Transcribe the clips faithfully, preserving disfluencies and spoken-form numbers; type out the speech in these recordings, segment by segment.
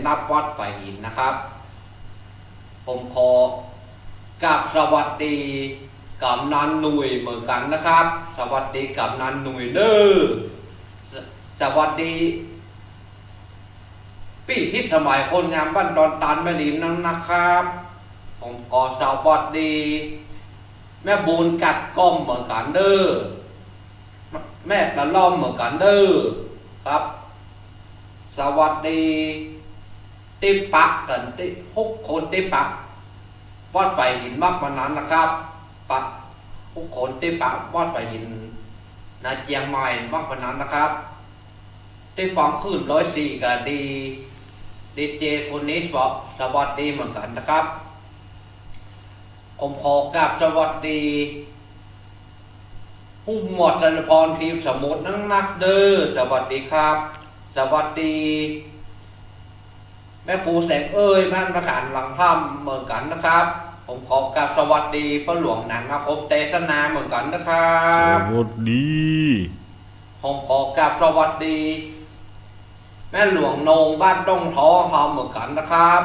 นับวัดฝายหินนะครับ ผมขอกราบสวัสดีกำนันหนุ่ยเหมือนกั๋นนะครับ สวัสดีกำนันหนุ่ยเน้อ ส- สวัสดี ปี้พิสมัยคนงามบ้านดอนตาลแม่ริมนั้นนะครับ ผมขอสวัสดี แม่บุญกัดก้อมเหมือนกั๋นเน้อ แม่ตะล่อมเหมือนกั๋นเน้อครับ สวัสดี ตี้ปะกั๋นตี้ ฮุกคนตี้ปะ วัดฝายหินมากมานานนะครับ ปะ ฮุกคนตี้ปะวัดฝายหิน นาเจียงใหม่มากมานานนะครับ ตี้ฟังคลื่นร้อยสี่ก็ดี ดีเจคนนี้สว- สวัสดีเหมือนกั๋นนะครับ ผมขอกราบสวัสดี ผู้หมวดสันติพร ทีมสมุทรนักๆ เน้อ สวัสดีครับ สวัสดี แม่ครูแสงเอ้ย บ้านมะขามหลังถ้ำเหมือนกั๋นนะครับ ผมขอกราบสวัสดีป้อหลวงหนานอาคมเตสนาเหมือนกั๋นนะครับ สวัสดี ผมขอกราบสวัสดี แม่หลวงโหน่งบ้านด้งทองเฮาเหมือนกั๋นนะครับ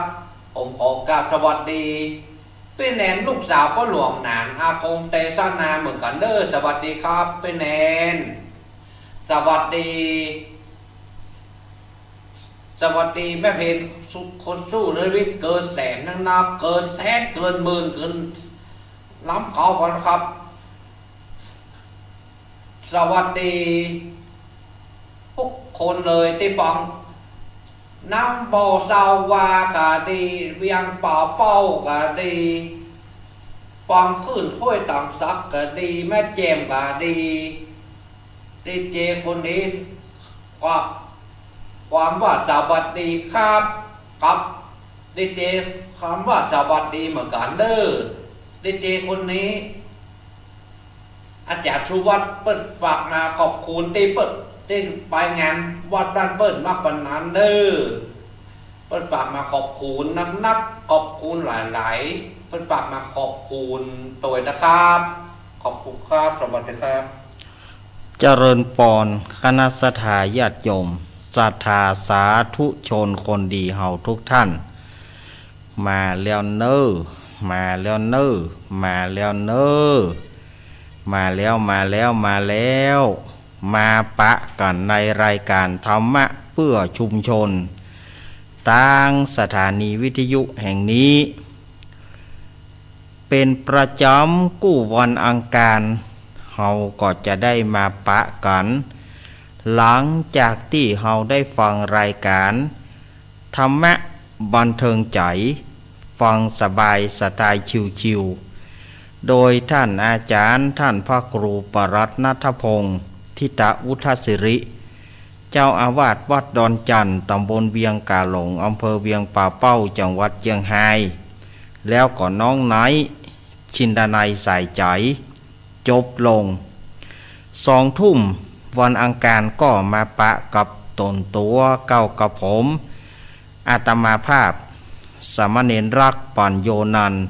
ผมขอกราบสวัสดี ปี้แนนลูกสาวป้อหลวงหนานอาคมเตสนาเหมือนกั๋นเน้อ สวัสดีครับปี้แนน สวัสดี สวัสดีแม่เพนสุข คนสู้เนรมิต เกินแสนนักนับ เกินแสน เกินหมื่น เกินล้ำเขาก่อนนะครับ สวัสดีทุกคนเลยตี้ฟัง น้ำบ่อซาวาก็ดี เวียงป่าเป้าก็ดี ฟังคลื่นห้วยตางสักก็ดี แม่แจ่มก็ดี ดีเจคนนี้ ก็ความว่าสวัสดีครับ ครับ ดีเจ คำว่าสวัสดีเหมือนกั๋นเน้อ ดีเจคนนี้ อาจ๋ารย์สุวัฒน์เปิ้นฝากมาขอบคุณตี้เปิ้น ตี้ไปงานวัดบ้านเปิ้นมากมานานเน้อ เปิ้นฝากมาขอบคุณนักๆ ขอบคุณหลายๆ เปิ้นฝากมาขอบคุณโตยนะครับ ขอบคุณครับ สวัสดีครับ เจริญปอน คณะศรัทธาญาติโยม ศรัทธาสาธุชนคนดีเฮาทุกท่าน มาแล้วเน้อ มาแล้วเน้อ มาแล้วเน้อ มาแล้ว มาแล้ว มาแล้ว มาปะกั๋นในรายการธรรมะเพื่อชุมชน ตางสถานีวิทยุแห่งนี้ เป๋นประจ๋ำกู้วันอังคาร เฮาก็จะได้มาปะกั๋น หลังจากตี้เฮาได้ฟังรายการ ธรรมะบันเทิงใจ๋ ฟังสบายสไตล์ชิวๆ โดยท่านอาจ๋ารย์ ท่านพระครูปรัตน์ณัฐพงษ์ ธิตะวุฒสิริ เจ้าอาวาสวัดดอนจั่น ต๋ำบลเวียงก๋าหลง อำเภอเวียงป่าเป้า จังหวัดเจียงฮาย แล้วก็น้องไนท์ ชินดานัยสายใจ๋ จบลง สองทุ่มวันอังคารก็มาปะกับต๋นตั๋วเก่ากับผม อาตมาภาพ สามเณรรักษ์ ปัญโญนันท์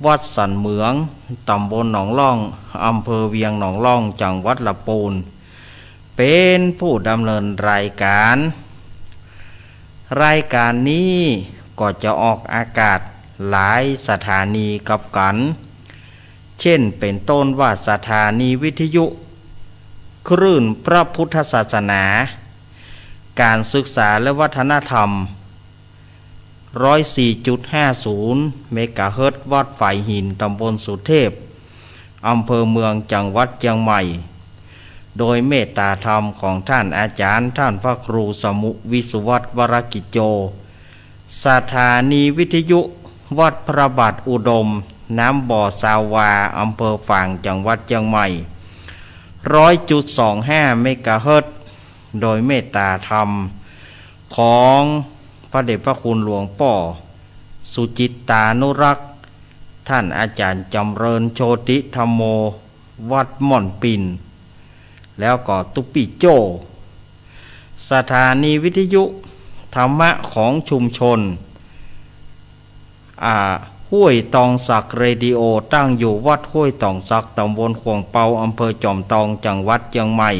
วัดสันเหมือง ต๋ำบลหนองล่อง อำเภอเวียงหนองล่อง จังหวัดละปูน เป๋นผู้ดำเนินรายการ รายการนี้ก็จะออกอากาศหลายสถานีกับกั๋น เช่นเป๋นต้นว่าสถานีวิทยุคลื่นพระพุทธศาสนา การศึกษาและวัฒนธรรม ร้อยสี่จุดห้าศูนย์ เมกะเฮิรตซ์ วัดฝายหิน ต๋ำบลสุเทพ อำเภอเมือง จังหวัดเจียงใหม่ โดยเมตตาธรรมของท่านอาจ๋ารย์ ท่านพระครูสมุห์ วิสุวัฒน์ วรกิจโจ สถานีวิทยุวัดพระบาทอุดม น้ำบ่อซาวา อำเภอฝาง จังหวัดเจียงใหม่ ร้อยจุดสองห้า เมกะเฮิรตซ์ โดยเมตตาธรรมของพระเดชพระคุณหลวงป้อสุจิตตานุรักษ์ ท่านอาจ๋ารย์จำเริญ โชติธัมโม วัดม่อนปิ่น แล้วก็ตุ๊ปี้โจ้ สถานีวิทยุธรรมะของชุมชน อ่า ห้วยตองสักเรดิโอ ตั้งอยู่วัดห้วยตองสัก ต๋ำบลข่วงเปา อำเภอจอมตอง จังหวัดเจียงใหม่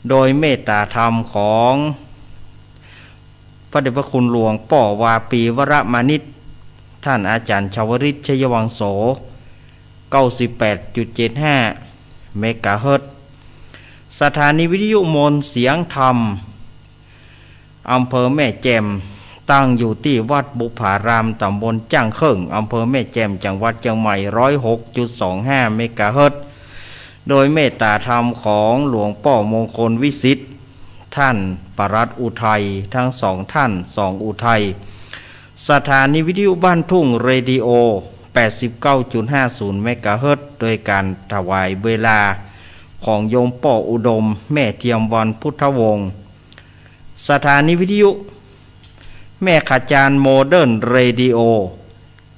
โดยเมตตาธรรมของ พระเดชพระคุณหลวงป้อวาปีวรมานิต ท่านอาจ๋ารย์ชวริต ชัยวังโส เก้าสิบแปดจุดเจ็ดห้า เมกะเฮิรตซ์ สถานีวิทยุมนต์เสียงธรรม อำเภอแม่แจ่ม ตั้งอยู่ตี้วัดบุพาราม ต๋ำบลจ้างเคิ่ง อำเภอแม่แจ่ม จังหวัดเจียงใหม่ ร้อยหกจุดสองห้า เมกะเฮิรตซ์ โดยเมตตาธรรมของหลวงป้อมงคลวิสิทธิ์ ท่านปลัดอุทัย ทั้งสองท่าน สองอุทัย สถานีวิทยุบ้านทุ่งเรดิโอ แปดสิบเก้าจุดห้าศูนย์ เมกะเฮิรตซ์ โดยก๋านถวายเวลาของโยมป้ออุดม แม่เทียมวรรณพุทธวงศ์ สถานีวิทยุแม่ขะจานโมเดิร์นเรดิโอ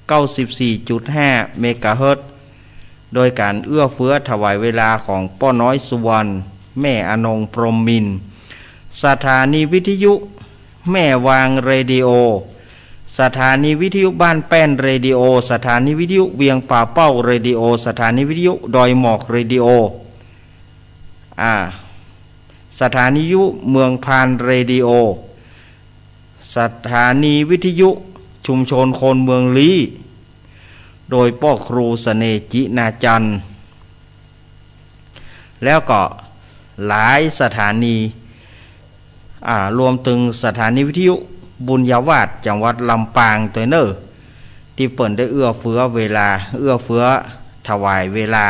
เก้าสิบสี่จุดห้า เมกะเฮิรตซ์ โดยก๋านเอื้อเฟื้อถวายเวลาของป้อน้อยสุวรรณ แม่อนงพรหมมินทร์ สถานีวิทยุแม่วางเรดิโอ สถานีวิทยุบ้านแป้นเรดิโอ สถานีวิทยุเวียงป่าเป้าเรดิโอ สถานีวิทยุดอยหมอกเรดิโอ อ่า สถานีวิทยุเมืองพานเรดิโอ สถานีวิทยุชุมชนคนเมืองลี้ โดยป้อครูเสน่ห์ จินาจันทร์ แล้วก็หลายสถานี อ่า รวมเถิงสถานีวิทยุบุญญาวาสน์ จังหวัดลำปางตวยเน่อ ตี้เปิ้นได้เอื้อเฟื้อเวลา เอื้อเฟื้อถวายเวลา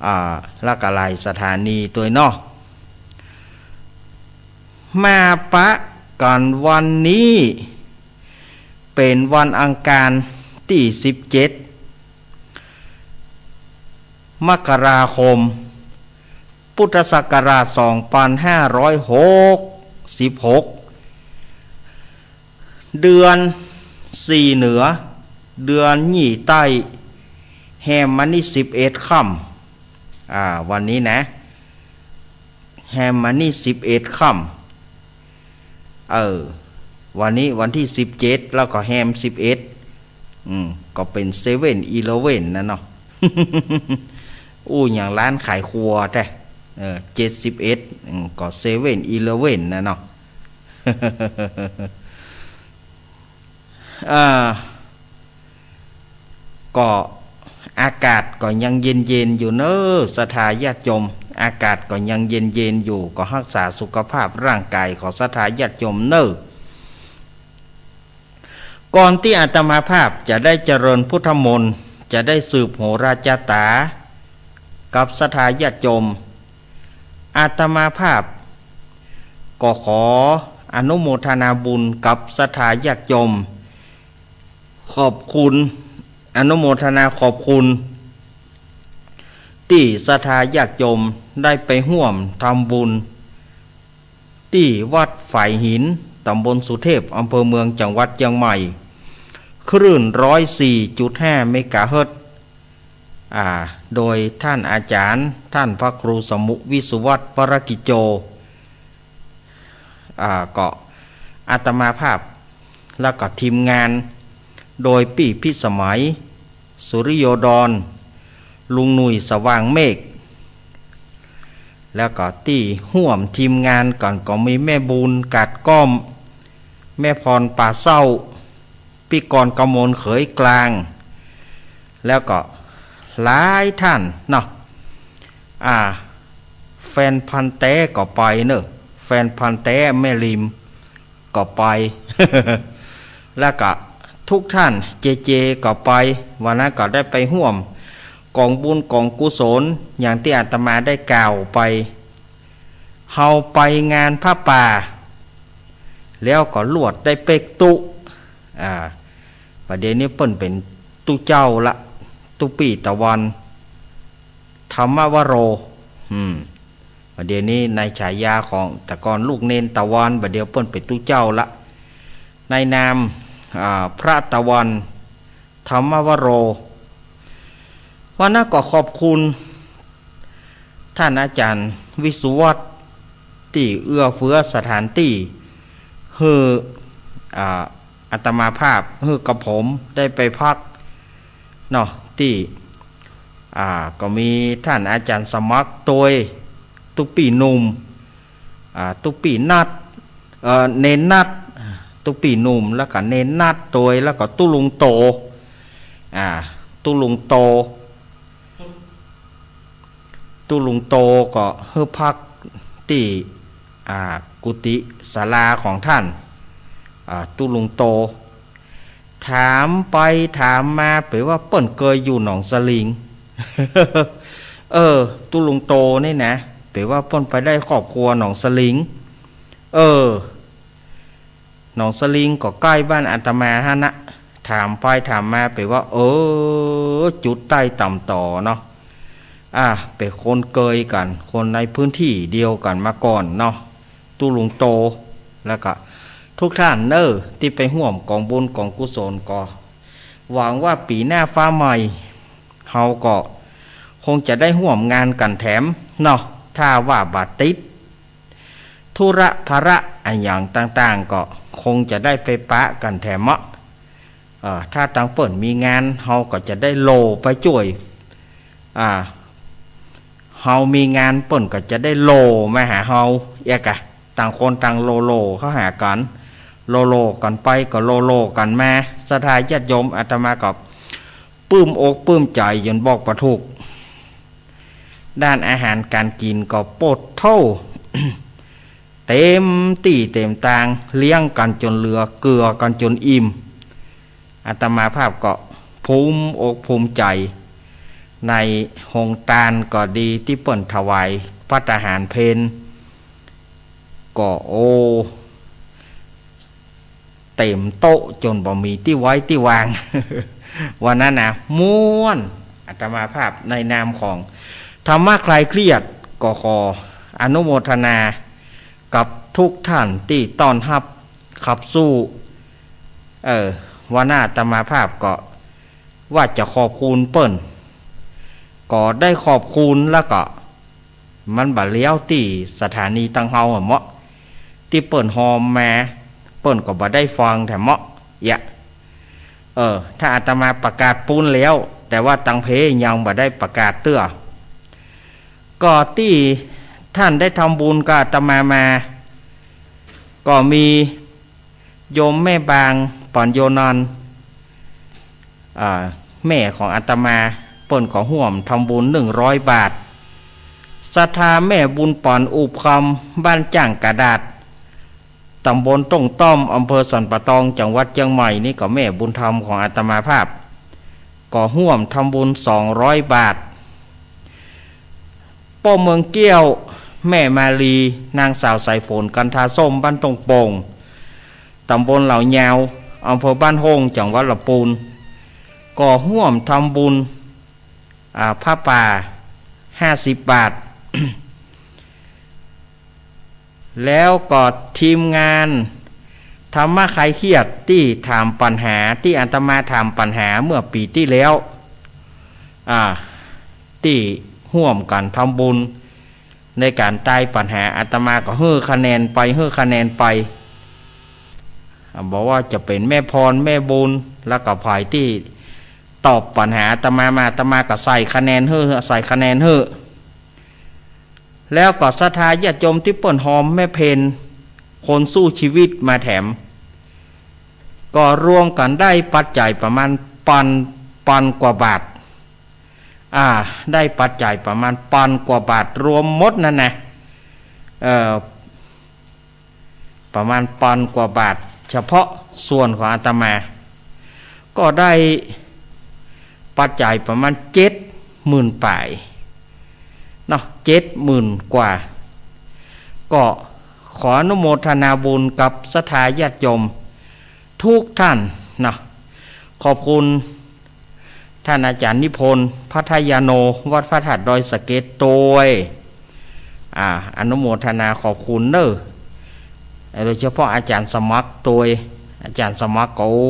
อ่า แล้วก็หลายสถานีตวยเนาะ มาปะกั๋นวันนี้ เป๋นวันอังคารตี้สิบเจ็ด มกราคม พุทธศักราช สองปันห้าร้อยหกสิบหก เดือนสี่เหนือ เดือนยี่ใต้ แฮมมานี่สิบเอ็ดค่ำ อ่า วันนี้นะ แฮมมานี่สิบเอ็ดค่ำ เออ วันนี้วันตี้สิบเจ็ด แล้วก็แฮมสิบเอ็ด อืม ก็เป๋นเซเว่นอีเลฟเว่นนะเนาะ อู้ อย่างร้านขายครัวแต๊ เออ เจ็ดสิบเอ็ด อืม ก็เซเว่นอีเลฟเว่นนะเนาะ อ่า ก็อากาศก็ยังเย็นๆ อยู่เน่อ ศรัทธาญาติโยม อากาศก็ยังเย็นๆ อยู่ ก็ฮักษาสุขภาพร่างก๋ายของศรัทธาญาติโยมเน่อ ก่อนตี้อาตมาภาพจะได้เจริญพุทธมนต์ จะได้สืบโหราจาต๋ากับศรัทธาญาติโยม อาตมาภาพก็ขออนุโมทนาบุญกับศรัทธาญาติโยม ขอบคุณ อนุโมทนาขอบคุณ ตี้ศรัทธาญาติโยมได้ไปฮ่วมทำบุญ ตี้วัดฝายหิน ต๋ำบลสุเทพ อำเภอเมือง จังหวัดเจียงใหม่ คลื่น ร้อยสี่จุดห้า เมกะเฮิรตซ์ อ่า โดยท่านอาจ๋ารย์ ท่านพระครูสมุ วิศวัฒน์ วรกิจโจ อ่า ก็อาตมาภาพ แล้วก็ทีมงาน โดยปี้พิสมัย สุริโยดร ลุงหนุ่ย สว่างเมฆ แล้วก็ตี้ฮ่วมทีมงานกั๋นก็มีแม่บุญ กาดก้อม แม่พร ป่าเศร้า ปี้กรณ์ กมล เขยกลาง แล้วก็หลายท่านเนาะ อ่า แฟนพันธุ์แต๊ก็ไปเน่อ แฟนพันธุ์แต๊แม่ริมก็ไป แล้วก็ทุกท่าน เจเจก็ไป วันนั้นก็ได้ไปฮ่วมก๋องบุญก๋องกุศล อย่างตี้อาตมาได้กล่าวไป เฮาไปงานผ้าป่า แล้วก็ลวดได้เป๊กตุ๊ อ่า บ่าเดี่ยวนี้เปิ้นเป๋นตุ๊เจ้าละ ตุ๊ปี้ตะวัน ธรรมวโร อืม บ่าเดี่ยวนี้ในฉายาของแต่ก่อนลูกเณรตะวัน บ่าเดี่ยวเปิ้นเป๋นตุ๊เจ้าละ ในนาม อ่า พระตะวัน ธรรมวโร วันนั้นก็ขอบคุณ ท่านอาจ๋ารย์วิศวัฒน์ ตี้เอื้อเฟื้อสถานตี้ หื้อ อ่า อาตมาภาพ หื้อกับผมได้ไปพักเนาะ ตี้ อ่า ก็มีท่านอาจ๋ารย์สมัครตวย ตุ๊ปี้หนุ่ม อ่า ตุ๊ปี้นัด เอ่อ เณรนัด ตุ๊ปี้หนุ่ม แล้วก็เณรนัดตวย แล้วก็ตุ๊ลุงโต อ่า ตุ๊ลุงโต ตุ๊ลุงโตก็หื้อพักตี้ อ่า กุฏิศาลาของต้าน อ่า ตุ๊ลุงโต ถามไปถามมาเป๋ว่าเปิ้นเกยอยู่หนองสลิง เออ ตุ๊ลุงโตนี่นะ เป๋ว่าเปิ้นไปได้ครอบครัวหนองสลิง เออ หนองสลิงก็ใก้บ้านอาตมาหั้นนะ ถามไปถามมาเป๋ว่า เออ จุดใต้ต่ำต่อเนาะ อ่า เป๋นคนเกยกั๋น คนในพื้นตี้เดียวกั๋นมาก่อนเนาะ ตุ๊ลุงโต แล้วก็ทุกต้านเน่อ ตี้ไปฮ่วมก๋องบุญก๋องกุศล ก็หวังว่าปี๋หน้าฟ้าใหม่ เฮาก็คงจะได้ฮ่วมงานกั๋นแถมเนาะ ถ้าว่าบ่ติดธุระภาระอะหยังต่างๆ ก็คงจะได้ไปปะกั๋นแถมเนาะ เอ่อ ถ้าตังเปิ้นมีงาน เฮาก็จะได้โล่ไปจ้วย อ่า เฮามีงาน เปิ้นก็จะได้โล่มาหาเฮา เอียกะ ต่างคนต่างโล่ๆ เข้าหากั๋น โล่ๆ กั๋นไปก็โล่ๆ กั๋นมา ศรัทธาญาติโยม อาตมาก็ปลื้มอกปลื้มใจ๋ จ๋นบอกบ่ถูก ด้านอาหารก๋านกิ๋นก็โป๊ดโธ่ เต็มตี้เต็มตาง เลี้ยงกั๋นจ๋นเหลือ เกื้อกั๋นจ๋นอิ่ม อาตมาภาพก็ภูมิอกภูมิใจ๋ ในโฮงตานก็ดี ตี้เปิ้นถวายภัตตาหารเพล ก็ โอ้ เต็มโต๊ะจ๋นบ่มีตี้ไว้ตี้วาง วันนั้นนะ ม่วน อาตมาภาพในนามของธรรมะคลายเครียด ก็ขออนุโมทนากับทุกต้านตี้ต้อนฮับขับสู้ เออ วันนั้นอาตมาภาพก็ว่าจะขอบคุณเปิ้น ก็ได้ขอบคุณ แล้วก็ มันบ่เลี้ยวตี้สถานีตังเฮาอะเมาะ ตี้เปิ้นฮอมมา เปิ้นก็บ่ได้ฟังแถมเมาะ เยียะ เออ ถ้าอาตมาประกาศปู๊นแล้ว แต่ว่าตังเพยังบ่ได้ประกาศเตื้อ ก็ตี้ต้านได้ทำบุญกับอาตมามา ก็มี โยมแม่บาง ปอนโยนอน อ่า แม่ของอาตมา เปิ้นก็ฮ่วมทำบุญหนึ่งร้อยบาท ศรัทธาแม่บุญปอน อุบคำ บ้านจ้างกระดาษ ตำบลต้งต้อม อำเภอสันป่าตอง จังหวัดเจียงใหม่ นี่ก็แม่บุญธรรมของอาตมาภาพ ก็ฮ่วมทำบุญสองร้อยบาท ป้อเมืองเกี้ยว แม่มาลี นางสาวสายฝน กันทาส้ม บ้านต้งโป่ง ตำบลเหล่ายาว อำเภอบ้านโฮ่ง จังหวัดลำปูน ก็ฮ่วมทำบุญ อ่า ผ้าป่า ห้าสิบบาท แล้วก็ทีมงานธรรมะคลายเครียดตี้ถามปัญหา ตี้อาตมาถามปัญหาเมื่อปี๋ตี้แล้ว อ่า ตี้ฮ่วมกั๋นทำบุญในก๋านตายปัญหา อาตมาก็หื้อคะแนนไป หื้อคะแนนไป อ่า บ่ว่าจะเป๋นแม่พร แม่บุญ แล้วก็ฝ่ายตี้ตอบปัญหาอาตมามา อาตมาก็ใส่คะแนนหื้อ ใส่คะแนนหื้อ แล้วก็ศรัทธาญาติโยมตี้เปิ้นฮอมแม่เพน คนสู้ชีวิตมาแถม ก็รวมกั๋นได้ปัจจัยประมาณปัน ปันกว่าบาท อ่า ได้ปัจจัยประมาณปันกว่าบาท รวมหมดนั่นนะ เอ่อ ประมาณปันกว่าบาท เฉพาะส่วนของอาตมา ก็ได้ปัจจัยประมาณเจ็ดหมื่นป๋ายเนาะ เจ็ดหมื่นกว่า ก็ขออนุโมทนาบุญกับศรัทธาญาติโยมทุกท่านเนาะ ขอบคุณ ท่านอาจารย์นิพนธ์ พัทยาโน วัดพระธาตุดอยสะเก็ดตวย อ่า อนุโมทนาขอบคุณเน่อ โดยเฉพาะอาจารย์สมัครตวย อาจารย์สมัครก็ โอ้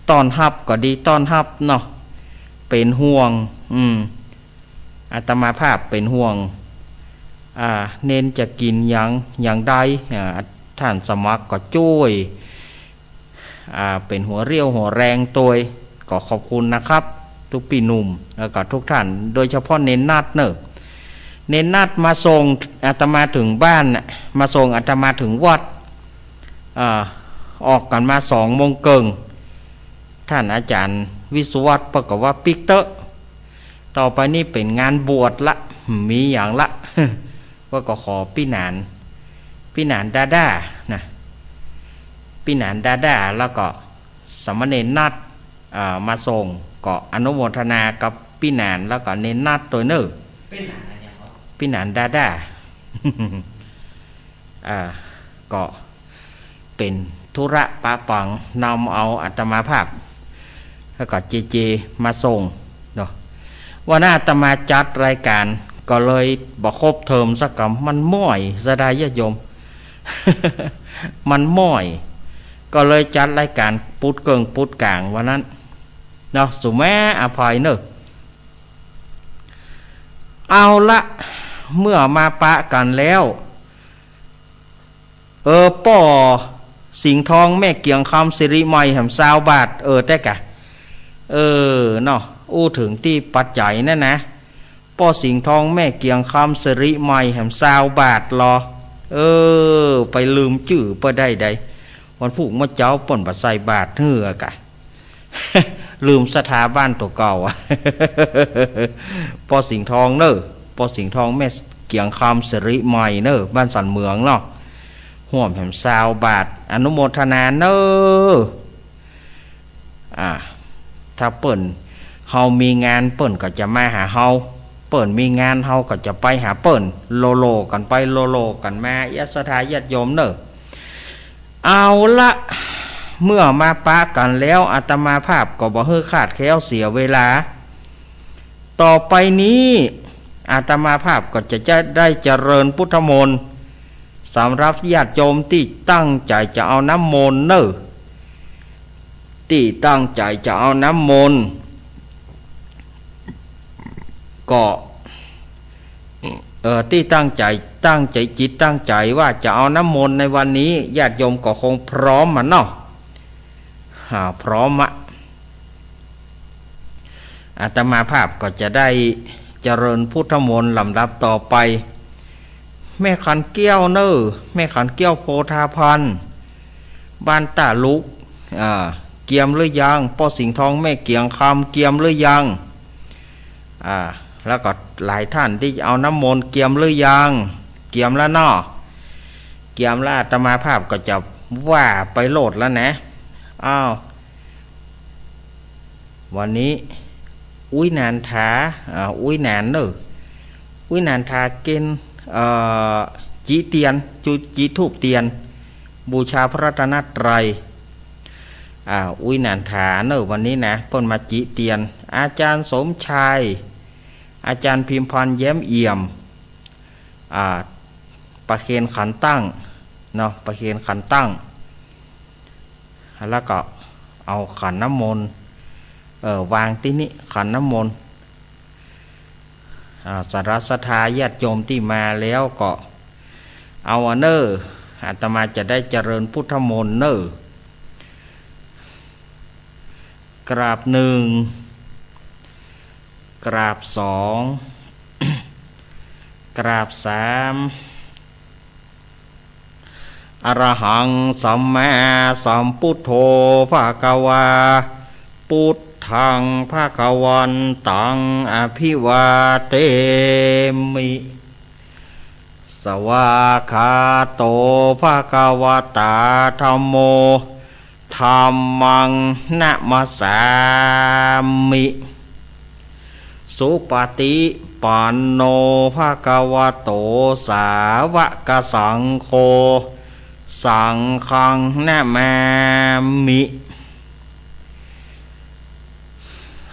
ต้อนฮับก็ดี ต้อนฮับเนาะ เป๋นห่วง อืม อาตมาภาพเป๋นห่วง อ่า เณรจะกิ๋นหยัง หยังใด อ่า ท่านสมัครก็จ้วย อ่า เป๋นหัวเรี่ยวหัวแรงตวย ก็ขอบคุณนะครับ ตุ๊ปี้หนุ่ม แล้วก็ทุกท่าน โดยเฉพาะเณรนัดเน่อ เณรนัดมาส่งอาตมาเถิงบ้านน่ะ มาส่งอาตมาเถิงวัด อ่า ออกกั๋นมาสองโมงเกิ่ง ต้านอาจ๋ารย์วิศวัตรเปิ้นก็ว่าปิ๊กเต๊อะ ต่อไปนี้เป๋นงานบวชละ บ่มีหยังละ เปิ้นก็ขอปี้หนาน ปี้หนานดาด้านะ ปี้หนานดาด้า แล้วก็สามเณรนัท อ่า มาส่ง ก็อนุโมทนากับปี้หนาน แล้วก็เณรนัทตวยเน่อ ปี้หนานดาด้า อ่า ก็เป๋นธุระปะปัง นำเอาอาตมาภาพ แล้วก็เจเจมาส่งเนาะ วันนั้นอาตมาจัดรายก๋าน ก็เลยบ่ครบเทอมสักกำ มันม้อย ศรัทธาญาติโยม มันม้อย ก็เลยจัดรายก๋านปุ๊ดเกิ่งปุ๊ดก๋างวันนั้นเนาะ สุแม่อภัยเน่อ เอาละ เมื่อมาปะกั๋นแล้ว เออ ป้อสิงห์ทองแม่เกียงคำ สิริใหม่แหมซาวบาท เออ แต๊กะ เออ เนาะ อู้เถิงตี้ปัจจัยนั่นนะ ป้อสิงห์ทองแม่เกียงคำ สิริใหม่แหมซาวบาทลอ เออ ไปลืมจื้อเปิ้นได้ใด วันพูกเมื่อเจ๊าเปิ้นบ่ใส่บาตรหื้อกะ ลืมศรัทธาบ้านตั๋วเก่าอะ ป้อสิงห์ทองเน่อ ป้อสิงห์ทองแม่เกียงคำ สิริใหม่เน่อ บ้านสันเหมืองเนาะ ฮ่วมแหมซาวบาท อนุโมทนาเน่อ อ่า ถ้าเปิ้น เฮามีงานเปิ้นก็จะมาหาเฮา เปิ้นมีงานเฮาก็จะไปหาเปิ้น โลโลกั๋นไป โลโลกั๋นมา ศรัทธาญาติโยมเน่อ เอาละ เมื่อมาปะกั๋นแล้ว อาตมาภาพก็บ่หื้อขาดแคลนเสียเวลา ต่อไปนี้ อาตมาภาพก็จะ จะได้เจริญพุทธมนต์ สำหรับญาติโยมตี้ตั้งใจ๋จะเอาน้ำมนต์เน่อ ตี้ตั้งใจ๋จะเอาน้ำมนต์ ก็ เอ่อ ตี้ตั้งใจ๋ ตั้งใจ๋จิตตั้งใจ๋ว่าจะเอาน้ำมนต์ในวันนี้ ญาติโยมก็คงพร้อมอะเนาะ อ่า พร้อมอะ อาตมาภาพก็จะได้เจริญพุทธมนต์ลำดับต่อไป แม่ขันแก้วเน่อ แม่ขันแก้วโพธาพันธ์ บ้านต้าลุก อ่า เกียมหรือยัง ป้อสิงห์ทองแม่เกียงคำ เกียมหรือยัง อ่า แล้วก็หลายท่านตี้เอาน้ำมนต์ เกียมหรือยัง เกียมแล้วเนาะ เกียมแล้ว อาตมาภาพก็จะว่าไปโลดแล้วนะ อ้าว วันนี้ อุ๊ยหนานถา อ่า อุ๊ยหนานเน่อ อุ๊ยหนานถาเกณฑ์ เอ่อ จีเตียน จุ จีธูปเตียน บูชาพระรัตนตรัย อ่า อุ๊ยหนานถาเน่อ วันนี้นะ เปิ้นมาจีเตียน อาจารย์สมชาย อาจารย์พิมพร แย้มเอี่ยม อ่า ประเคนขันตั้ง เนาะ ประเคนขันตั้ง แล้วก็เอาขันน้ำมนต์ เอ่อ วางตี้นี่ ขันน้ำมนต์ อ่า สำหรับศรัทธาญาติโยมตี้มาแล้วก็เอาอะเน่อ อาตมาจะได้เจริญพุทธมนต์เน่อ กราบหนึ่ง กราบสอง กราบสาม อะระหังสัมมาสัมพุทโธภะคะวา พุทธังภะคะวันตังอะภิวาเทมิ สวากขาโตภะคะวะตาธัมโม ธัมมังนะมัสสามิ สุปะฏิปันโนภะคะวะโต สาวกสังโฆ สังฆังนะมามิ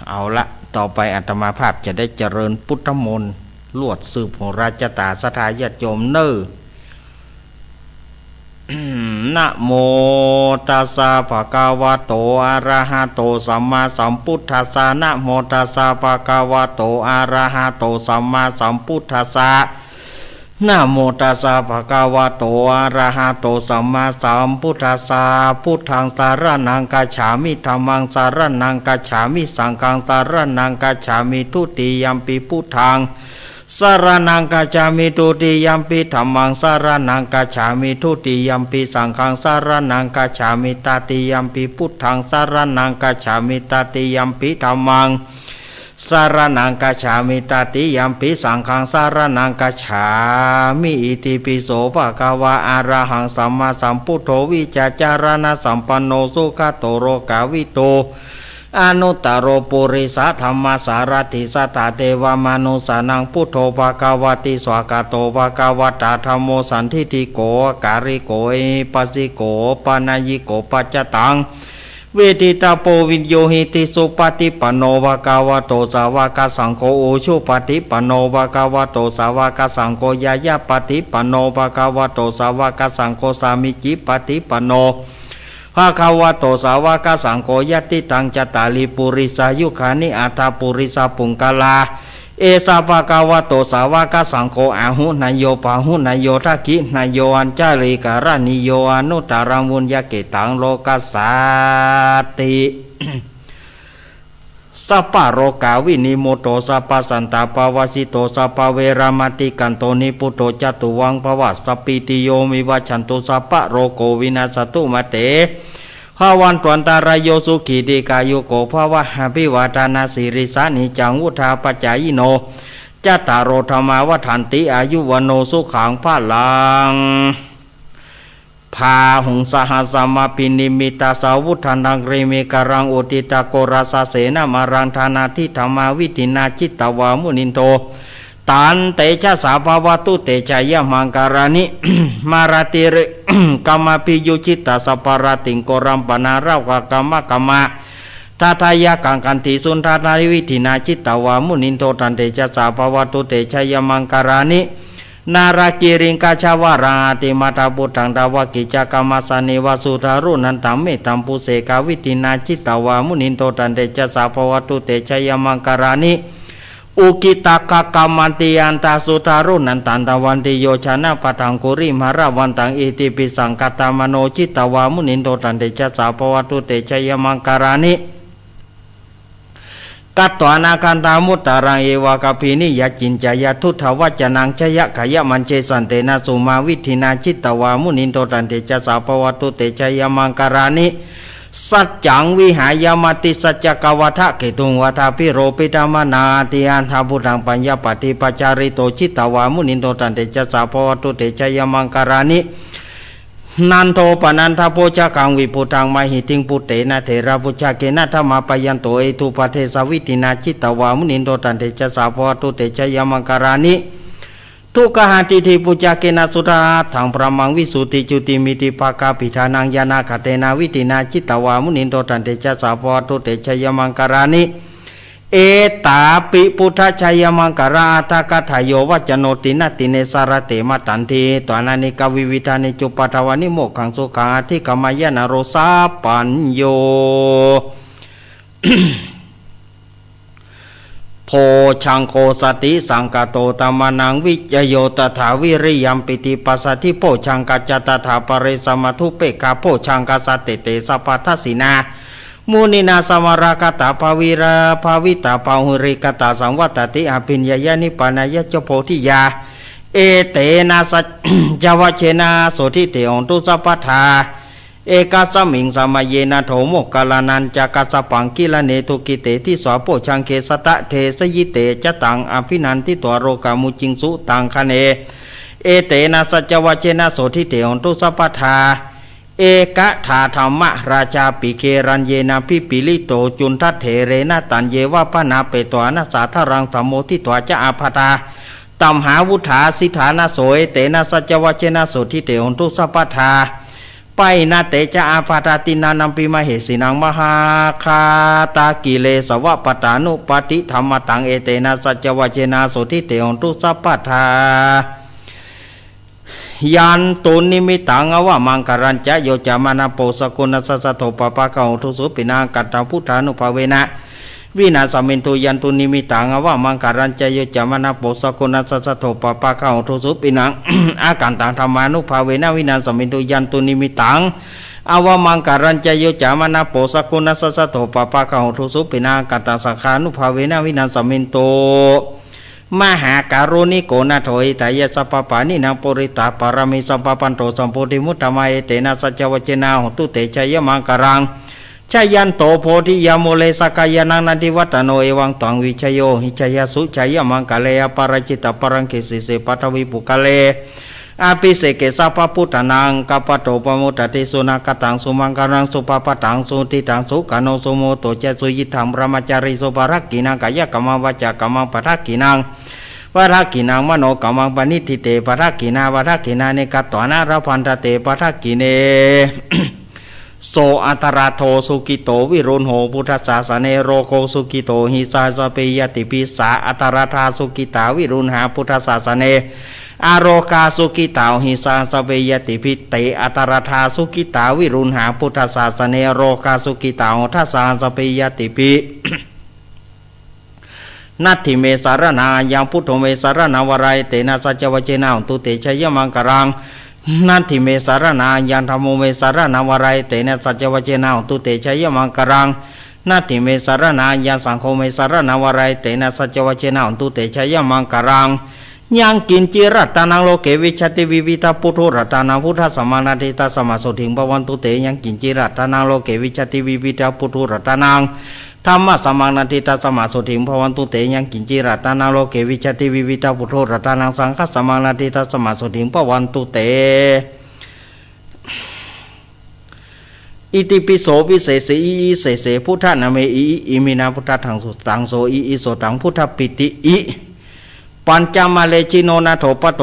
เอาละ ต่อไปอาตมาภาพจะได้เจริญพุทธมนต์ ลวดสืบโหราจะต๋าศรัทธาญาติโยมเน่อ นะโมตัสสะภะคะวะโต อะระหะโต สัมมาสัมพุทธัสสะ นะโมตัสสะภะคะวะโต อะระหะโต สัมมาสัมพุทธัสสะ นะโมตัสสะภะคะวะโต อะระหะโต สัมมาสัมพุทธัสสะ พุทธังสะระณังคัจฉามิ ธัมมังสะระณังคัจฉามิ สังฆังสะระณังคัจฉามิ ทุติยัมปิพุทธัง สรณังคัจฉามิ ทุติยัมปิ ธัมมัง สรณังคัจฉามิ ทุติยัมปิ สังฆัง สรณังคัจฉามิ ตติยัมปิ พุทธัง สรณังคัจฉามิ ตติยัมปิ ธัมมัง สรณังคัจฉามิ ตติยัมปิ สังฆัง สรณังคัจฉามิ อิติปิโสภะคะวะ อะระหัง สัมมาสัมพุทโธ วิชชาจารณะสัมปันโน สุขะโต โลกาวิทู อนุตตโร ปุริสะธัมมะสารถิ สัตถะเทวะมนุสสานัง พุทโธภะคะวะติ สวากขาโตภะคะวะตา ธัมโมสันทิฏฐิโก อะกาลิโก เอหิปัสสิโก โอปะนัยยิโก ปัจจตัง เวทิตาโป วิญญูหิติ สุปะฏิปันโนภะคะวะโต สาวะกะสังโฆ อุจุปะฏิปันโนภะคะวะโต สาวะกะสังโฆ ญาญาปะฏิปันโนภะคะวะโต สาวะกะสังโฆ สามิจฉิปะฏิปันโน ภะคะวะโต สาวะกะสังโฆ ยัตถิตัง จัตตาริ ปุริสายุคานิ อัตถะ ปุริสะปุงคละ เอสะ ภะคะวะโต สาวะกะสังโฆ อาหุเนยโย ปาหุเนยโย ทักขิเนยโย อัญชะลีกะระณีโย อนุตตรัง ปุญญะเขตตัง โลกัสสาติ สัพพะโรคาวินิมุตโต สัพพะสันตาปะวาสิโต สัพพะเวระมะติกันโต นิพพุโต จะตุวังภะวะ สัพพีติโย วิวัชชันตุ สัพพะโรโค วินัสสะตุ มาเต ภะวันตวันตะราโย สุขี ดีฆายุโก ภะวะ อะภิวาทะนะสีลิสสะ นิจจัง วุฑฒาปะจายิโน จัตตาโร ธัมมา วัฑฒันติ อายุ วัณโณ สุขัง พะลัง บาหุง สะหัสสะมะภินิมมิตะสาวุฒานัง กรีเมฆะรัง อุทิตะโกราสะเสนะมารัง ทานาทิธัมมาวิธินา จิตตะวา มุนินโท ตันเตจะสา ภะวะตุ เตจะยะมังกะลานิ มาราติเรกะมะภิยุจิตตะสะปะราติง โกรัมปะนาระกะกะมะกะมะ ทาทะยะกังขันติสุนทะนาริวิธินา จิตตะวา มุนินโท ตันเตจะสา ภะวะตุ เตจะยะมังกะลานิ นารากิริงกะชะวะรัง อะติมัตถะปุทธัง ทาวะกิจจะกะมะสะเนวะ สุทารุนันตัง เมตตัมปุเสกะวิธินา จิตตะวา มุนินโท ตันเตจะสา ภะวะตุ เตจะยะมังกะลานิ อุกิตตะกะกะมันติยันตะ สุทารุนันตันตะวันติโย ชนะปะทังกุริมะฮะละวันตัง อิติปิสังคะตะมะโน จิตตะวา มุนินโท ตันเตจะสา ภะวะตุ เตจะยะมังกะลานิ กัตถานะคันธามุตตะรัง เอวะกะพีนิยะจินจะยะ ทุทธะวัจจะนัง จะยะขะยะมัญเชสันเตนะ สุมาวิธินา จิตตะวา มุนินโท ตันเตจะสา ภะวะตุ เตจะยะมังกะลานิ สัจจังวิหายะมะติสัจจะกะวะทะเขตุง วะทาภิโรปิตะมะนา ติอัฏฐะพุทธังปะยะปะติปะจาริโต จิตตะวา มุนินโท ตันเตจะสา ภะวะตุ เตจะยะมังกะลานิ นันโทปะนันทะโภชะกัง วิปุตตังมะหิติง ปุตเตนะเถระปุชชะเกนะ ทะมาปะยันโต เอทูปะเทสะวิธินา จิตตะวา มุนินโท ตันเตจะสา ภะวะตุ เตจะยะมังกะลานิ ทุกขะหะติติปุชชะเกนะ สุทธาทัง พะมังวิสุทธิจุติมิตติปะกะปิทานัง ญาณะกะเตนะวิธินา จิตตะวา มุนินโท ตันเตจะสา ภะวะตุ เตจะยะมังกะลานิ เอตาปิ พุทธะจะยะมังกะลาอะถะกะถาโย วัจจะโน ติณะติเณสะระเต มะตันทิ ตวานะนิกะวิวิธานิ จุปปะทะวานิ โมกขังสุขัง อะธิกะมะยะนะโร สะปปัญโญ โภชฌังโค สติสังกะโต ธัมมานัง วิจโย ตถา วิริยัม ปีติ ปัสสะธิ โภชฌังกะจะ ตถา ปะเรสะมะ ทุปเปกขะ โภชฌังกะ สัตเตเต สะปะทัสสินา มุนินา สะมะระกะตา ภะวิระ ภะวิตา บาหุลีกะตา สังวัตติ อะภิญญายะ นิปปานายะจะ โพธิยา เอเตนะ สัจจะวะเชนะ โสตถิ เต โหนตุ สัพพะทา เอกัสสะมิง สะมะเยนะ โถ โมคคัลลานัญจะ กัสสะปัง กิลาเน ทุกิเต ทิสา โภชฌังเข สัตตะเทสะยิ เต จะตัง อะภินันทิตวา โลกามุจจิง สุตังคะเน เอเตนะ สัจจะวะเชนะ โสตถิ เต โหนตุ สัพพะทา เอกะถา ธัมมะราชาปิ เกรัญเยนะ พิปปิลิโต จุณฑะเถเรนะ ตัญเยวะ บะนะเปตวานะ สาทะรัง สะโมทิตวา จะ อาภาทา ตัมหาวุฑฒา สิทธานะ โส เอเตนะ สัจจะวะเชนะ โสตถิ เต โหนตุ สัพพะทา ปะหินะ เต จะ อาภาทา ติณานัมปิ มะเหสินัง มหาฆาตะกิเลสวะ ปะตานุปปาทิ ธัมมะตัง เอเตนะ สัจจะวะเชนะ โสตถิ เต โหนตุ สัพพะทา ยันตุนนิมิตตัง อวะมังคะลัญจะ โยจะมะนะโพ สะกุณัสสะ สะโท ปะปะกะโห ทุสุปินัง อะกัตถัง พุทธานุภาเวนะ วินาสะเมนตุ ยันตุนนิมิตตัง อวะมังคะลัญจะ โยจะมะนะโพ สะกุณัสสะ สะโท ปะปะกะโห ทุสุปินัง อะกัตถัง ธัมมานุภาเวนะ วินาสะเมนตุ ยันตุนนิมิตตัง อวะมังคะลัญจะ โยจะมะนะโพ สะกุณัสสะ สะโท ปะปะกะโห ทุสุปินัง อะกัตถัง สังฆานุภาเวนะ วินาสะเมนตุ มหาการุณิโกนาโถ หิตายะสัพพปาณินัง ปูริตาปารามีสัมปะปันโต สัมโพธิมุตตะมัง เอเตนะสัจจวจเจนะ โหนตุเต ชยมังคลัง ชยันโต โพธิยามูเล สักกายานัง นันทิวัตตโน เอวังตวัง วิชโย หิจฉยะสุ ชยมังคะเล อปาราจิตปารังเก สีเส ปะทวีปุคคเล อภิเสเก สัพพะปุทธานัง กัปปะโต ปะโมดะติ สุนาคตัง สุมังคลัง สุภะปะตัง สุหุตติตัง สุขันโต สุมุหุตโต จะ สุยิตถัง บรหมจารีสุ ปะทักขิณัง กายะกัมมัง วาจากัมมัง ปะทักขิณัง ปะทักขิณัง มโนกัมมัง ปะณิฏฐิเต ปะทักขิณา ปะทักขิณานิ กัตถานะ ละพันธะเต ปะทักขิเณ โส อัตตะระโธ สุขิโต วิรุณโห พุทธสาสะเน โรโค สุขิโต หิสา สะเป ญาติภิสสา อัตตะระทา สุขิตา วิรุณหา พุทธสาสะเน อโรคา สุขิตา หิสา สะเป ญาติภิ เต อัตตะระทา สุขิตา วิรุณหา พุทธสาสะเน อโรคา สุขิตา โหทสสา สะเป ญาติภิ นัตถิเม สะระณัง อัง ยัง พุทโธ เม สะระณัง วะระ เอเตนะสัจจวจเจนะ โหนตุเต ชยมังคลัง นัตถิเม สะระณัง อัง ยัง ธัมโม เม สะระณัง วะระ เอเตนะสัจจวจเจนะ โหนตุเต ชยมังคลัง นัตถิเม สะระณัง อัง ยัง สังโฆ เม สะระณัง วะระ เอเตนะสัจจวจเจนะ โหนตุเต ชยมังคลัง ยังกิญจิ รัตตานัง โลเก วิชชาติ วิวิธัง ปุทโธ รัตตานัง พุทธัสสะมัง นัตถิตัสสะมะ โสติง ภะวันตุเต ยังกิญจิ รัตตานัง โลเก วิชชาติ วิวิธัง ปุทโธ รัตตานัง ธัมมัสสะมัง นัตถิตัสสะมะ โสติง ภะวันตุเต ยังกิญจิ รัตตานัง โลเก วิชชาติ วิวิธัง ปุทโธ รัตตานัง สังฆัสสะมัง นัตถิตัสสะมะ โสติง ภะวันตุเต อิติปิโส วิเศษสี อิอิเสเส พุทธะนาเม อิอิ อิมินา พุทธัง โสตัง โส อิอิ โสตัง พุทธะปิติ อิ ปัญจมะเล ชิโน นาโถ ปะโต